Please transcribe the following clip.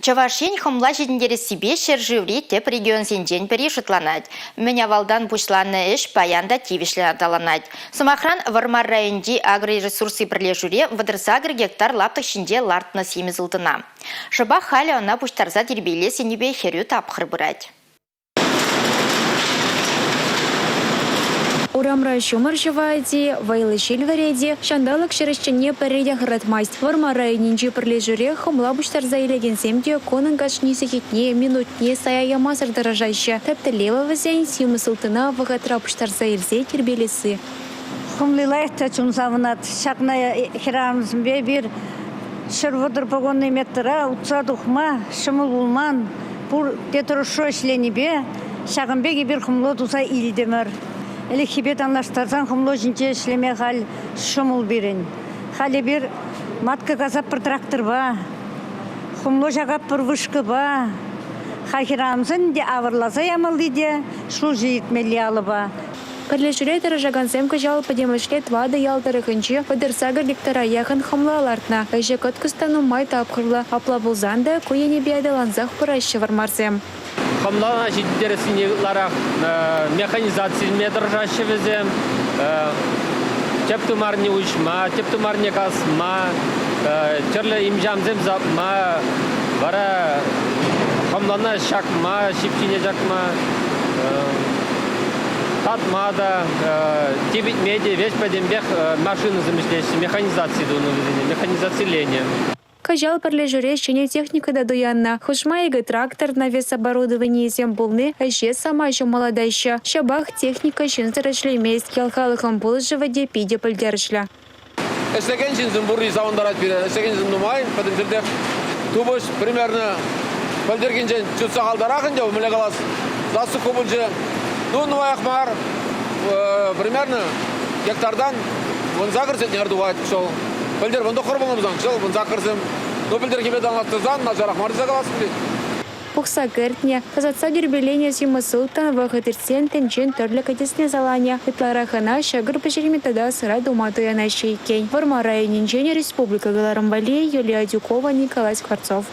Чӑваш Ен хӑмла ҫитӗнтерессипе ҫӗршыври тӗп регионсенчен пӗри шутланать. Мӗн авалтан пуҫланнӑ ӗҫ паян та тивӗҫлӗ аталанать. Сӑмахран, Вӑрмар районӗнчи агроресурсы пӗрлешӳре 38 гектар лаптӑк ҫинче лартнӑ симӗс ылтӑна. Шӑпах халӗ ӑна пуҫтарса тирпейлес енӗпе хӗрӳ тапхӑр пырать. Урамра ҫумӑр ҫӑвать-и, вӑйлӑ ҫил вӗрет-и, ҫанталӑк ҫӗр ӗҫченне пӗрре те хӑратмасть. Вӑрмар районӗнчи пӗрлешӳре хӑмла пуҫтарса илекенсем те кунӑн кашни сехетне, минутне сая ямасӑр тӑрӑшаҫҫӗ. Тӗп тӗллевӗ вӗсен – симӗс ылтӑна вӑхӑтра пуҫтарса илсе тирпейлесси. Хӑмли лайӑх та чун савӑнать. Ҫакна хӗрарӑмсемпе эпир 130 погонный метра утса тухма ҫӑмӑл пулман. Пурте тӑрӑшса ӗҫленипе ҫакӑн пек эпир хӑмла туса илтӗмӗр. Ӗлӗкхипе танлаштарсан хӑмла ҫинче ӗҫлеме халь ҫӑмӑл пирӗн. Халь эпир матка касатпӑр тракторпа, хӑмла ҫакатпӑр вышкӑпа. Халь хӗрарӑмсен те авӑрласа ямалли те, ҫулҫӑ иртмелли алӑпа. Пӗрлешӳре тӑрӑшакансем кӑҫал пӗтӗмӗшле тӑватӑ ял тӑрӑхӗнче 38 гектара яхӑн хӑмла лартнӑ. Ӗҫӗ кӑткӑс та нумай тапхӑрлӑ. Апла пулсан та ку енӗпе аталансах пыраҫҫӗ вӑрмарсем. Хӑмлана ҫитӗнтерессине ытларах механизацилеме тӑрӑшаҫҫӗ вӗсем. Тӗп тымарне уҫма, тӗп тымарне касма, тӗрлӗ имҫамсем сапма, вара хӑмлана ҫакма, ҫип ҫине ҫакма. Татма та, типӗтме те веҫ пӗтӗмпех машинӑсем ӗҫлеҫҫӗ, механизаци тунӑ вӗсене, механизациленӗ. Кӑҫал пӗрлешӳре ҫӗнӗ техника та туяннӑ. Хушма икӗ трактор, навес оборудованийӗсем пулни ӗҫе самай ҫӑмӑллатаҫҫӗ. Ҫапах техника ҫынсӑр ӗҫлеймест. Ял халӑхӗн пулӑшӑвӗ те питӗ пӗлтерӗшлӗ. Ӗҫлекен ҫынсем пурри савӑнтарать пире. Ӗҫлекен ҫын нумай, пӗтӗм ҫӗртех тупӑш примерно пӗлтӗрхинчен чут сахалтарах ӗнтӗ, мӗнле калас, засуха пулчӗ. Ну, нумаях мар, примерно гектартан 18 центнер тухать кӑҫал. Пӗлтӗр 19 пулнӑ пулсан, кӑҫал 18-сем. Ну, пӗлтӗрхипе танлаштарсан начарах мар тесе калас килет. Пухса кӗртнӗ, тасатса тирпейленӗ симӗс ылтӑн вӑхӑт иртсен тӗнчен тӗрлӗ кӗтесне саланӗ. Ытларах ӑна ҫӑкӑр пӗҫерме тата сӑра тума туянаҫҫӗ иккен. Вӑрмар районӗнчен республика кӑларӑм валли Юлия Адюкова, Николай Скворцов.